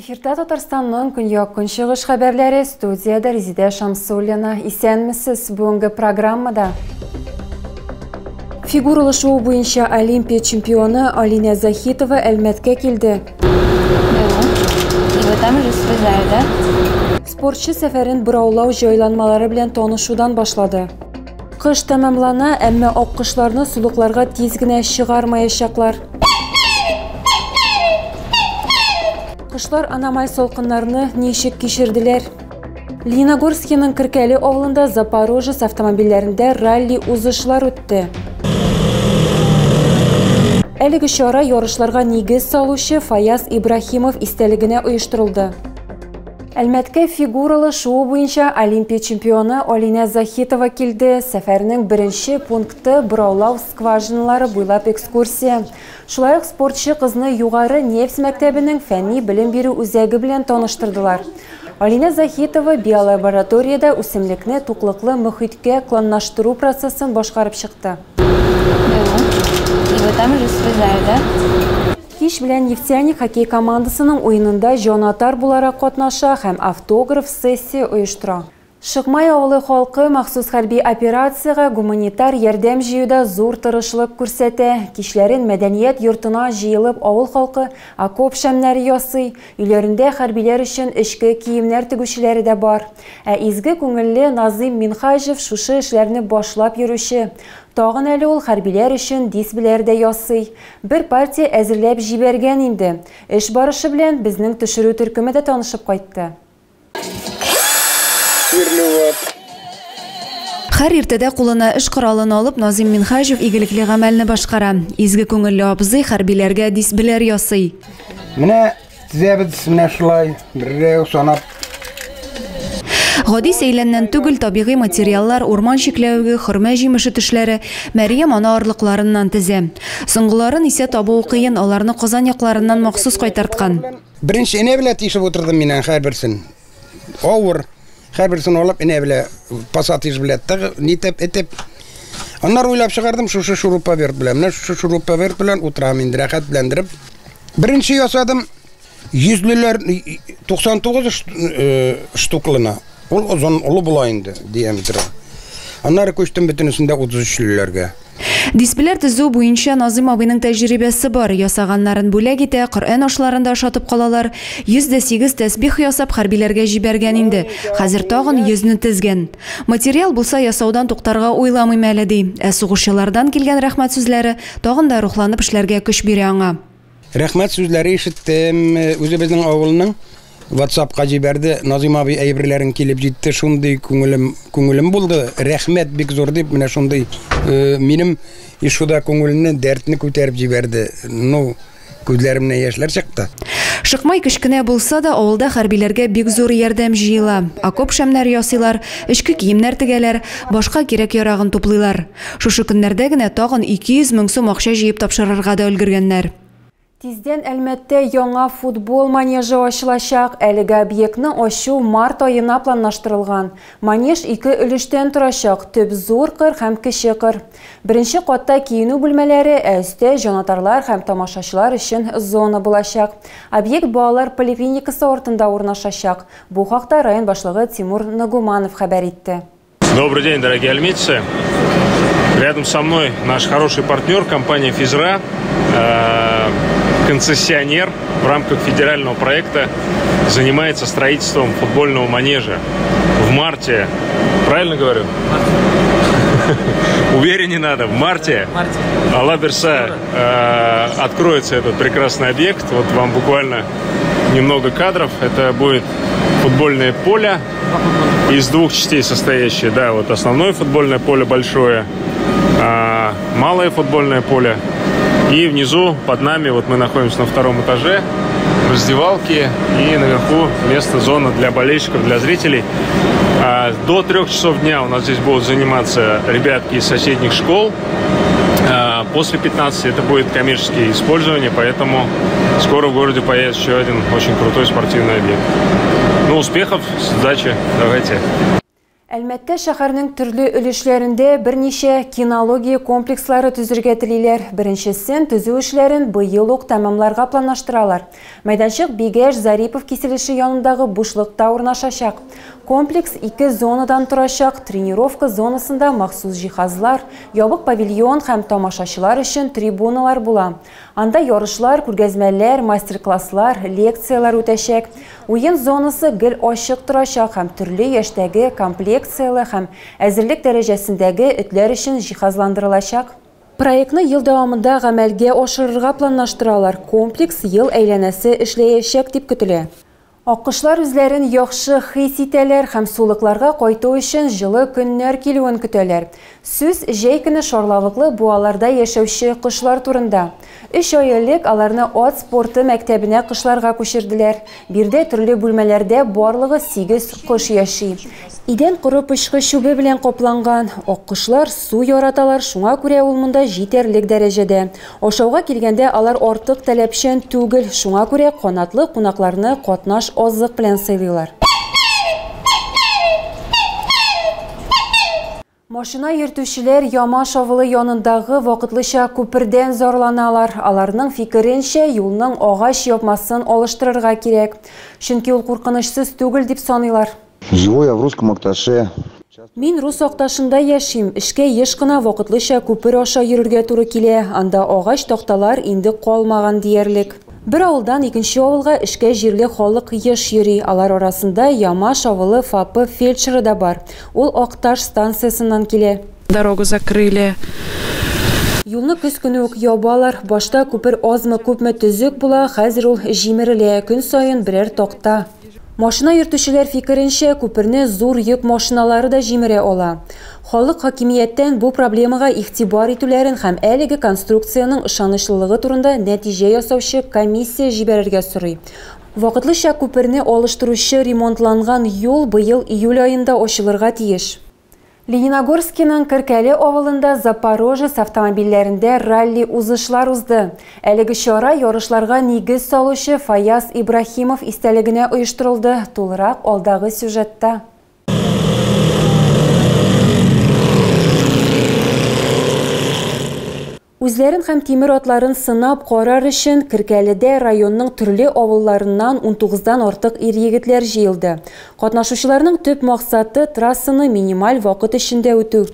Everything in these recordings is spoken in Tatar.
Эфирда Татарстанның көньяк-көнчыгыш хәбәрләре, студиядә Резидә Шамсуллина. Исәнмесез, бүгенге программада. Фигуралы шоу буенча Олимпия чемпионы Алинә Захитова Әлмәткә килде. И вот там уже срезаю, да? Спортчы сәфәрен бораулау җайланмалары белән танышудан башлады. Кыш тәмамлана, әмма аккошларны сулыкларга тиз генә чыгармаячаклар. Кошлар аномаль салкыннарны ничек кичерделәр? Лениногорскиның Керкәле авылында Запорожец автомобильләрендә ралли-узышлар үтте. Әлеге чара ярышларга нигез салучы Фаяз Ибраһимов истәлегенә оештырылды. Әлмәткә фигуралы шуу буенча Олимпия чемпионы Алинә Захитова килде. Сәфәрнең беренче пункты бораулау скважиналары буйлап экскурсия. Шулай ук спортчы кызны Югары нефть мәктәбенең фәнни белем бирү үзәге белән таныштырдылар. Алинә Захитова биолабораториядә үсемлекне туклыклы мөхиткә клонлаштыру процессын башкарып чыкты. И вот там уже срезаю, да? Кич белән Нефтяник хоккей командасының уенында җанатар буларак катнаша һәм автограф-сессия оештыра. Шыкмай авылы халкы махсус хәрби операциягә гуманитар ярдәм җыюда зур тырышлык күрсәтә. Кичләрен мәдәният йортына җыелып авыл халкы окоп шәмнәре ясый. Өйләрендә хәрбиләр өчен эчке киемнәр тегүчеләре дә бар. Ә изге күңелле Назыйм Минһаҗев шушы эшләрне башлап йөрүче. Тагын әле ул хәрбиләр өчен дисбеләр дә ясый. Бер партия әзерләп җибәргән инде. Эш барышы белән безнең төшерү төркеме дә танышып кайтты. Һәр иртәдә кулына эш коралын алып, Назыйм Минһаҗев игелекле гамәлне башкара. Изге күңелле абзый хәрбиләргә дисбеләр ясый. Менә тезәбез менә шулай, берәү санап. Гади сәйләннән түгел, табигый материаллар, урман чикләвеге, хөрмә җимеше төшләре, Мәрьям ана орлыкларыннан тезә. Соңгыларын исә табуы кыен, аларны Казан якларыннан махсус кайтарткан. Беренче энә белән тишеп утырдым мин һәрберсен. Авыр. Һәрберсен алып энә белән, пассатиж белән тыгып, нитеп, этеп. Аннары уйлап чыгардым, шушы шуруповерт белән. Менә шушы шуруповерт белән утырам инде, рәхәтләндереп. Беренче ясадым йөзлеләр 99 штуклына. Ул озын, олы була инде, диаметры. Аннары күчтем бөтенесендә 33-леләргә. Дисбеләр төзү буенча Назыйм абыйның тәҗрибәсе бар. Ясаганнарын бүләк итә, Коръән ашларын да ашатып калалар. 108 тәсбих ясап хәрбиләргә җибәргән инде. Хәзер тагын 100-не тезгән. Материал булса ясаудан туктарга уйламыйм әле, ди. Ә сугышчылардан килгән рәхмәт сүзләре тагын да рухланып эшләргә көч бирә аңа. Рәхмәт сүзләре ишеттем. Үзебезнең авылның WhatsApp-ка җибәрде. Назыйм абый әйберләрең килеп җитте. Шундый күңелем булды. Рәхмәт бик зур дип менә шундый минем ишуда күңелне, дәртне күтәреп җибәрде. Ну, күзләремнән яшьләр чыкты. Шыкмай кечкенә булса да, авылда хәрбиләргә бик зур ярдәм җыела. Окоп шәмнәр ясыйлар, эчке киемнәр тегәләр, башка кирәк-ярагын туплыйлар. Шушы көннәрдә генә тагын 200 мең сум акча җыеп тапшырырга да өлгергәннәр. Тиздән Әлмәттә яңа футбол манежы ачылачак. Әлеге объектны ачу март аена планлаштырылган. Манеж ике өлештән торачак: төп зур кыр һәм кече кыр. Беренче катта киенү бүлмәләре, ә өстә җанатарлар һәм тамашачылар өчен зона булачак. Объект балалар поликлиникасы артында урнашачак. Бу хакта район башлыгы Тимур Нагуманов хәбәр итте. Добрый день, дорогие альметьевцы. Рядом со мной наш хороший партнер, компания Физра, концессионер в рамках федерального проекта занимается строительством футбольного манежа. В марте, правильно говорю? Уверен, не надо. В марте, Алла бирса, откроется этот прекрасный объект. Вот вам буквально немного кадров. Это будет футбольное поле из двух частей состоящее. Да, вот основное футбольное поле большое, малое футбольное поле. И внизу, под нами, вот мы находимся на втором этаже, раздевалки, и наверху место, зона для болельщиков, для зрителей. До 3 часов дня у нас здесь будут заниматься ребятки из соседних школ. После 15 это будет коммерческое использование, поэтому скоро в городе появится еще один очень крутой спортивный объект. Успехов, удачи, давайте. Әлмәттә шәһәрнең төрле өлешләрендә берничә кинология комплекслары төзергә телиләр. Беренчесен төзү эшләрен быел ук тәмамларга планлаштыралар. Мәйданчык Бигәш Зарипов киселеше янындагы бушлыкта урнашачак. Комплекс 2 зонадан торачак. Тренировка зонасында махсус җиһазлар, ябык павильон һәм тамашачылар өчен трибуналар була. Анда ярышлар, күргәзмәләр, мастер-класслар, лекцияләр үтәчәк. Уен зонасы гел ачык торачак һәм төрле яшьтәге комплекцияле һәм әзерлек дәрәҗәсендәге этләр өчен җиһазландырылачак. Проектны ел дәвамында гамәлгә ашырырга планлаштыралар. Комплекс ел әйләнәсе эшләячәк дип көтелә. Аккошлар үзләрен яхшы хис итәләр һәм сулыкларга кайту өчен җылы көннәр килүен көтәләр. Сүз җәй көне шарлавыклы буаларда яшәүче кошлар турында. 3 ай элек аларны ат спорты мәктәбенә кышларга күчерделәр. Биредә төрле бүлмәләрдә барлыгы 8 кош яши. Идән коры пычкы чүбе белән капланган. Аккошлар су яраталар, шуңа күрә ул монда җитәрлек дәрәҗәдә. Ашауга килгәндә алар артык таләпчән түгел, шуңа күрә канатлы кунакларны катнаш азык белән сыйлыйлар. Машина йөртүчеләр Ямаш авылы янындагы вакытлыча күпердән зарланалар. Аларның фикеренчә, юлның агач япмасын алыштырырга кирәк. Чөнки ул куркынычсыз түгел дип саныйлар. Живу я в Русском Акташе. Мин Рус Акташында яшим. Эшкә еш кына вакытлыча күпер аша йөрергә туры килә. Анда агач такталар инде калмаган диярлек. Бер авылдан икенче авылга эшкә җирле халык еш йөри. Алар арасында Ямаш авылы ФАПы фельдшеры да бар. Ул Акташ станциясеннән килә. Дорогу закрыли. Юлны көз көне үк ябалар. Башта күпер азмы-күпме төзек була, хәзер ул җимерелә. Көн саен берәр такта. Машина йөртүчеләр фикеренчә, күперне зур йөк машиналары да җимерә ала. Халык хакимияттән бу проблемага игътибар итүләрен һәм әлеге конструкциянең ышанычлылыгы турында нәтиҗә ясаучы комиссия җибәрергә сорый. Вакытлыча күперне алыштыручы ремонтланган юл быел июль аенда ачылырга тиеш. Лениногорскиның Кыркәле авылында Запорожец автомобильләрендә ралли узышлар узды. Әлеге чара ярышларга нигез салучы Фаяз Ибраһимов истәлегенә оештырылды. Тулырак алдагы сюжетта. Үзләрен һәм тимер атларын сынап карар өчен Кыркәледә районның төрле авылларыннан 19-дан артык ир-егетләр җыелды. Катнашучыларның төп максаты трассаны минималь вакыт эчендә үтү.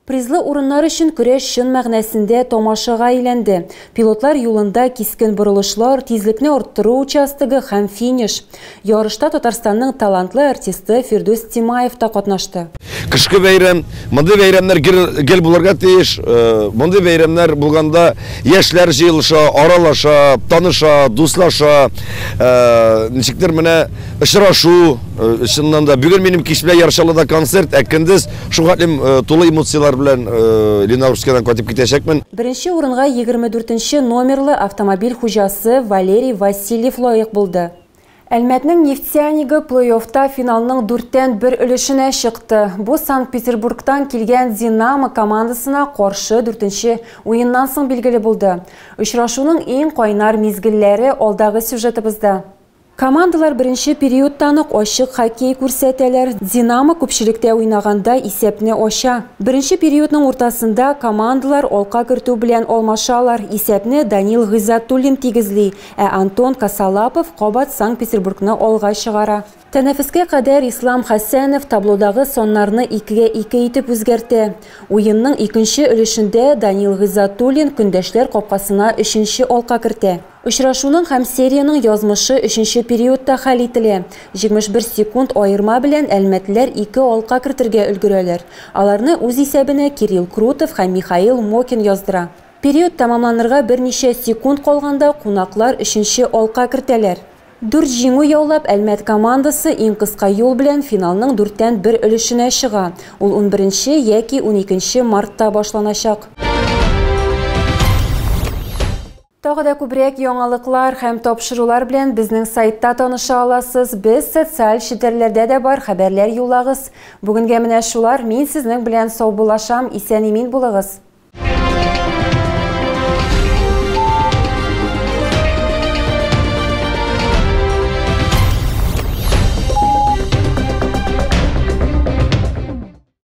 Призлы урыннар өчен көрәш чын мәгънәсендә тамашага әйләнде. Пилотлар юлында кискен борылышлар, тизлекне арттыру участогы һәм финиш. Ярышта Татарстанның талантлы артисты Фирдүс Тимаев та катнашты. Кышкы бәйрәм, мондый бәйрәмнәр гел булырга тиеш. Мондый бәйрәмнәр булганда яшьләр җыелыша, аралаша, таныша, дуслаша, ничектер менә очрашу. Чыннан да бүген минем кич белән Яршалыда концерт, ә көндез шуңа тулы эмоцияләр белән Лениногорскидан кайтып китәчәкмен. Беренче урынга 24 номерлы автомобиль хуҗасы Валерий Васильев лаек булды. Әлмәтнең Нефтянигы плей-оффта финалның 4-1 өлешенә чыкты. Бу Санкт-Петербургтан килгән Динамо командасына каршы 4-нче уеннан соң билгеле булды. Очрашуның иң кайнар мизгелләре алдагы сюжетыбызда. Командалар беренче периодтан ук ачык хоккей күрсәтәләр. Динамо күпчелектә уйнаганда исәпне ача. Беренче периодның уртасында командалар алка кертү белән алмашалар. Исәпне Данил Гыйзатуллин тигезли, ә Антон Косолапов кабат Санкт-Петербургны алга чыгара. Тәнәфескә кадәр Ислам Хәсәнов таблодагы саннарны 2-2 итеп үзгәртә. Уенның икенче өлешендә Данил Гыйзатуллин көндәшләр капкасына 3-нче алка кертә. Очрашуның һәм серияның язмышы 3-нче периодта хәл ителә. 21 секунд аерма белән әлмәтлеләр 2 алка кертергә өлгерәләр. Аларны үз исәбенә Кирилл Крутов һәм Михаил Мокин яздыра. Период тәмамланырга берничә секунд калганда кунаклар 3-нче алка кертәләр. 4 җиңү яулап, Әлмәт командасы иң кыска юл белән финалның 4-1 өлешенә чыга. Ул 11 яки 12 мартта башланачак. Тагы да күбрәк яңалыклар һәм тапшырулар белән безнең сайтта таныша аласыз. Без социаль челтәрләрдә дә бар, хәбәрләр юллагыз. Бүгенгә менә шулар. Мин сезнең белән саубуллашам. Исән-имин булыгыз.